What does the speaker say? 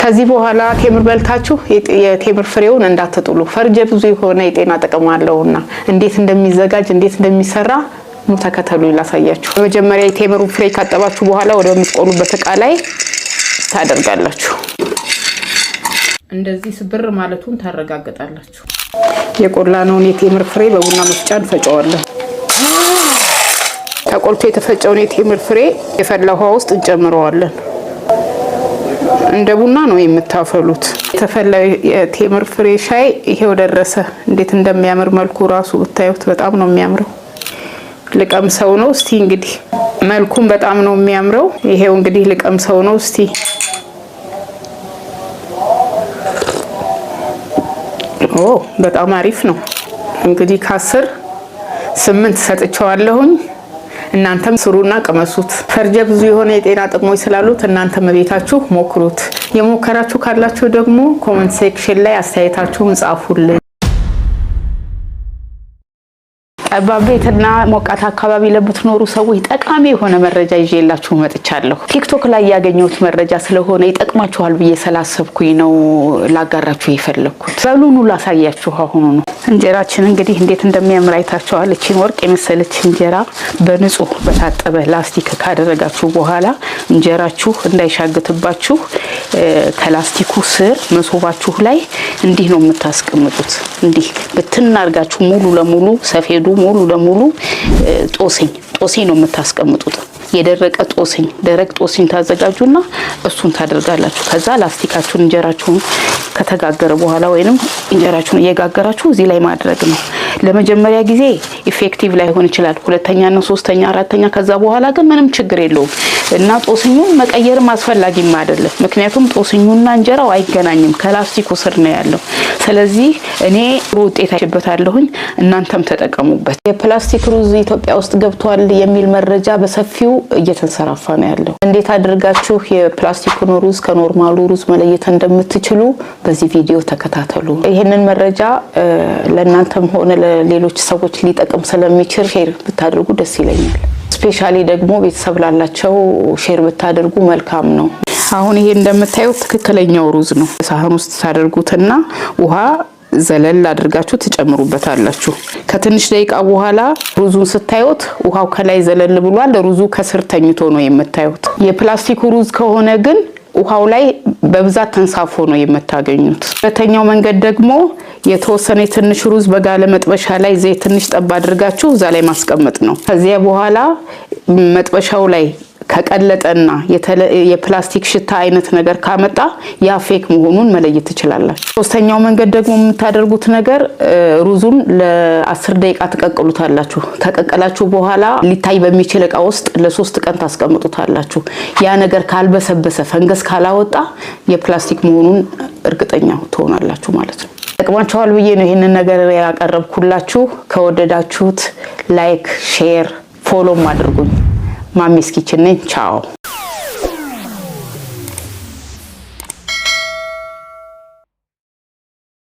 ከዚህ በኋላ ቴምር በልታችሁ የቴምር ፍሬውን እንዳትጥሉ። ፈርጀ ብዙ የሆነ የጤና ጥቅም አለውና እንዴት እንደሚዘጋጅ፣ እንዴት እንደሚሰራ ኑ ተከተሉ ላሳያችሁ። በመጀመሪያ የቴምሩ ፍሬ ካጠባችሁ በኋላ ወደምትቆሉበት እቃ ላይ ታደርጋላችሁ። እንደዚህ ስብር ማለቱን ታረጋግጣላችሁ። የቆላነውን የቴምር ፍሬ በቡና መፍጫ እንፈጨዋለን። ተቆልቶ የተፈጨውን የቴምር ፍሬ የፈላ ውሃ ውስጥ እንጨምረዋለን። እንደ ቡና ነው የምታፈሉት። የተፈላ የቴምር ፍሬ ሻይ ይሄው ደረሰ። እንዴት እንደሚያምር መልኩ ራሱ ብታዩት በጣም ነው የሚያምረው። ልቀምሰው ነው እስቲ እንግዲህ። መልኩም በጣም ነው የሚያምረው። ይሄው እንግዲህ ልቀምሰው ነው እስቲ። ኦ፣ በጣም አሪፍ ነው። እንግዲህ ከ10 8 ሰጥቼዋለሁኝ። እናንተም ስሩና ቅመሱት። ፈርጀ ብዙ የሆነ የጤና ጥቅሞች ስላሉት እናንተም ቤታችሁ ሞክሩት። የሞከራችሁ ካላችሁ ደግሞ comment section ላይ አስተያየታችሁን ጻፉልኝ። ጠባብ ቤትና ሞቃት አካባቢ ለምትኖሩ ሰዎች ጠቃሚ የሆነ መረጃ ይዤላችሁ መጥቻለሁ። ቲክቶክ ላይ ያገኘሁት መረጃ ስለሆነ ይጠቅማችኋል ብዬ ስላሰብኩኝ ነው ላጋራችሁ የፈለግኩት። በሉ ኑ ላሳያችሁ አሁኑ ነው። እንጀራችን እንግዲህ እንዴት እንደሚያምር አይታችኋል። እቺን ወርቅ የመሰለች እንጀራ በንጹህ በታጠበ ላስቲክ ካደረጋችሁ በኋላ እንጀራችሁ እንዳይሻግትባችሁ ከላስቲኩ ስር መሶባችሁ ላይ እንዲህ ነው የምታስቀምጡት። እንዲህ ብትን አድርጋችሁ ሙሉ ለሙሉ ሰፌዱ ሙሉ ለሙሉ ጦስኝ ጦስኝ ነው የምታስቀምጡት። የደረቀ ጦስኝ፣ ደረቅ ጦስኝ ታዘጋጁና እሱን ታደርጋላችሁ። ከዛ ላስቲካችሁን እንጀራችሁን ከተጋገረ በኋላ ወይንም እንጀራችሁን እየጋገራችሁ እዚህ ላይ ማድረግ ነው። ለመጀመሪያ ጊዜ effective ላይሆን ይችላል። ሁለተኛና ሶስተኛ፣ አራተኛ፣ ከዛ በኋላ ግን ምንም ችግር የለውም እና ጦስኙን መቀየርም አስፈላጊም አይደለም። ምክንያቱም ጦስኙና እንጀራው አይገናኝም፣ ከላስቲኩ ስር ነው ያለው። ስለዚህ እኔ ጥሩ ውጤት አይቼበታለሁኝ፣ እናንተም ተጠቀሙበት። የፕላስቲክ ሩዝ ኢትዮጵያ ውስጥ ገብቷል የሚል መረጃ በሰፊው እየተንሰራፋ ነው ያለው። እንዴት አድርጋችሁ የፕላስቲኩን ሩዝ ከ normal ኡ ሩዝ መለየት እንደምትችሉ በዚህ ቪዲዮ ተከታተሉ። ይህንን መረጃ ለእናንተም ሆነ ለሌሎች ሰዎች ሊጠቅም ስለሚችል share ብታደርጉ ደስ ይለኛል። Specially ደግሞ ቤተሰብ ላላቸው share ብታደርጉ መልካም ነው። አሁን ይሄ እንደምታዩት ትክክለኛው ሩዝ ነው። ሳህን ውስጥ ታደርጉትና ውሃ ዘለል አድርጋችሁ ትጨምሩበታላችሁ። ከትንሽ ደቂቃ በኋላ ሩዙን ስታዩት ውሃው ከላይ ዘለል ብሏል። ሩዙ ከስር ተኝቶ ነው የምታዩት። የፕላስቲኩ ሩዝ ከሆነ ግን ውሃው ላይ በብዛት ተንሳፎ ነው የምታገኙት። ሁለተኛው መንገድ ደግሞ የተወሰነ ትንሽ ሩዝ በጋለ መጥበሻ ላይ ዘይት ትንሽ ጠብ አድርጋችሁ እዛ ላይ ማስቀመጥ ነው። ከዚያ በኋላ መጥበሻው ላይ ከቀለጠና የፕላስቲክ ሽታ አይነት ነገር ካመጣ ያ fake መሆኑን መለየት ትችላላችሁ። ሶስተኛው መንገድ ደግሞ የምታደርጉት ነገር ሩዙን ለ10 ደቂቃ ትቀቅሉታላችሁ። ከቀቀላችሁ በኋላ ሊታይ በሚችል እቃ ውስጥ ለ3 ቀን ታስቀምጡታላችሁ። ያ ነገር ካልበሰበሰ፣ ፈንገስ ካላወጣ የፕላስቲክ መሆኑን እርግጠኛ ትሆናላችሁ ማለት ነው። ይጠቅማችኋል ብዬ ነው ይህንን ነገር ያቀረብኩላችሁ። ከወደዳችሁት like፣ share፣ follow ም አድርጉኝ። Mommy's Kitchen ነኝ። ቻው።